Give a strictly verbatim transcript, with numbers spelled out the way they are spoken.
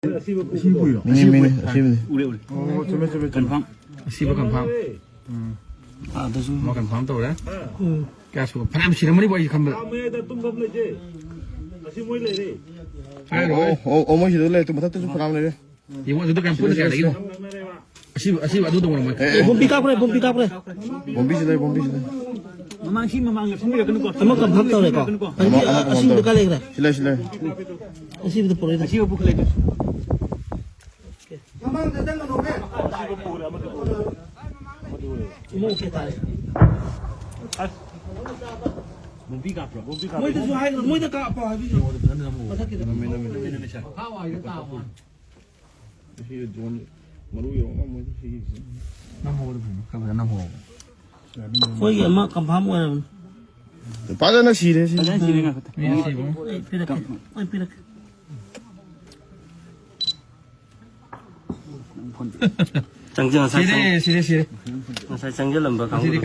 ꯃꯤꯅꯤ, ꯃꯤꯅꯤ, ꯑꯁꯤꯕꯅꯤ꯫ ꯎꯔꯦ, ꯎꯔꯦ꯫ ꯑꯣ, ꯆꯨꯝꯃꯦ, ꯆꯨꯝꯃꯦ, ꯆꯨꯝꯃꯦ꯫ ꯀꯟꯐꯥꯔꯝ꯫ ꯑꯁꯤꯕ ꯀꯟꯐꯥꯔꯝ꯫ ꯎꯝ꯫ ꯑꯥ, ꯑꯗꯨꯁꯨ꯫ ꯑꯃ ꯀꯟꯐꯥꯔꯝ ꯇꯧꯔꯦ꯫ ꯎꯝ꯫ ꯀꯌꯥ ꯁꯨꯕ? ꯐꯅꯌꯥꯝ ꯁꯤꯔꯝꯃꯅꯤꯕꯣ, ꯑꯩ ꯈꯟꯕꯗ꯫ ꯑꯥ, ꯃꯌꯥꯏꯗ ꯇꯨꯝꯐꯝ ꯂꯩꯇꯦ꯫ ꯑꯁꯤ ꯃꯣꯏ ꯂꯩꯔꯦ꯫ ꯍꯥꯏꯔꯣꯏ꯫ ꯑꯣ, ꯑꯣ, ꯑꯣ, ꯃꯣꯏꯁꯤꯗ ꯂꯩ, ꯃꯊꯛꯇꯁꯨ ꯐꯅꯌꯥꯝ ꯂꯩꯔꯦ꯫ ꯌꯦꯡꯉꯣ, ꯑꯗꯨꯗ ꯀꯌꯥꯝ ꯄꯨꯟꯅ ꯀꯌꯥ ꯂꯩꯒꯦ ꯌꯦꯡꯉꯣ꯫ ꯑꯁꯤꯕ, ꯑꯁꯤꯕ ꯑꯗꯨ ꯇꯧꯔꯝꯃꯣꯏ꯫ ꯑꯦ, ꯑꯦ꯫ ꯕꯣꯝꯕꯤ ꯀꯥꯞꯈ꯭ꯔꯦ, ꯕꯣꯝꯕꯤ ꯀꯥꯞꯈ꯭ꯔꯦ꯫ ꯕꯣꯝꯕꯤꯁꯤ ꯂꯩ, ꯕꯣꯝꯕꯤꯁꯤ ꯂꯩ꯫ ꯃꯃꯥꯡ ꯁꯤ ꯃꯃꯥꯡ ꯂꯦꯞꯁꯤꯟꯕꯤꯔꯛꯀꯅꯨꯀꯣ꯫ ꯑꯃ ꯀꯟꯐꯥꯔꯝ ꯇꯧꯔꯦꯀꯣ꯫ ꯑꯃ, ꯑꯃ ꯑꯁꯤꯕꯗ ꯀꯟꯐꯥꯔꯝ ꯀꯥꯏ ꯂꯩꯈ꯭ꯔꯦ? ꯁꯤ ꯂꯩ, ꯁꯤ ꯂꯩ꯫ ꯑꯁꯤꯕꯗ ꯄꯨꯔꯛꯏꯗꯣ꯫ ꯑꯁꯤꯕ ꯄꯨꯈꯠꯂꯛꯏꯗꯣ꯫ ꯃꯃꯥꯡꯗ ꯆꯪꯒꯅꯣꯃꯦ꯫ ꯏꯃꯨꯡ ꯀꯦ ꯇꯥꯔꯦ꯫ ꯑꯁ꯫ ꯕꯣꯝꯕꯤ ꯀꯥꯞꯄ꯭ꯔꯣ? ꯕꯣꯝꯕꯤ ꯀꯥꯞꯄ꯭ꯔꯣ? ꯃꯣꯏꯗꯁꯨ ꯍꯥꯏ-, ꯃꯣꯏꯗ ꯀꯥꯞꯄꯣ ꯍꯥꯏꯕꯤꯌꯨ꯫ ꯃꯊꯛꯀꯤꯗ꯫ ꯅꯝꯃꯦ, ꯅꯝꯃꯦ, ꯅꯝꯃꯦ꯫ ꯃꯈꯥ ꯋꯥꯏꯗ ꯇꯥꯎ꯫ ꯁꯤ ꯖꯣꯟ ꯃꯔꯨ ꯌꯧꯔꯝꯃꯣꯏꯗ ꯁꯤꯒꯤꯁꯦ꯫ ꯅꯝꯍꯧꯔꯦ ꯐꯖꯅ, ꯈꯔ ꯐꯖꯅ ꯅꯝꯍꯧꯔꯦ꯫ ꯑꯩꯈꯣꯏꯒꯤ ꯑꯃ ꯀꯟꯐꯥꯔꯝ ꯑꯣꯏꯔꯕꯅꯤ꯫ ꯐꯖꯅ ꯁꯤꯔꯦ ꯁꯤ꯫ ꯐꯖꯅ ꯁꯤꯔꯦ ꯉꯥꯛꯇ꯫ ꯑꯩ ꯄꯤꯔꯛꯀꯦ, ꯑꯩ ꯄꯤꯔꯛꯀꯦ꯫ ꯆꯪꯁꯤꯜ-, ꯉꯁꯥꯏ ꯁꯤꯔꯦ, ꯆꯪ-, ꯁꯤꯔꯦ, ꯁꯤꯔꯦ꯫ ꯉꯁꯥꯏ ꯆꯪꯁꯤꯜꯂꯝꯕ ꯀꯥꯡꯕꯨꯗꯣ꯫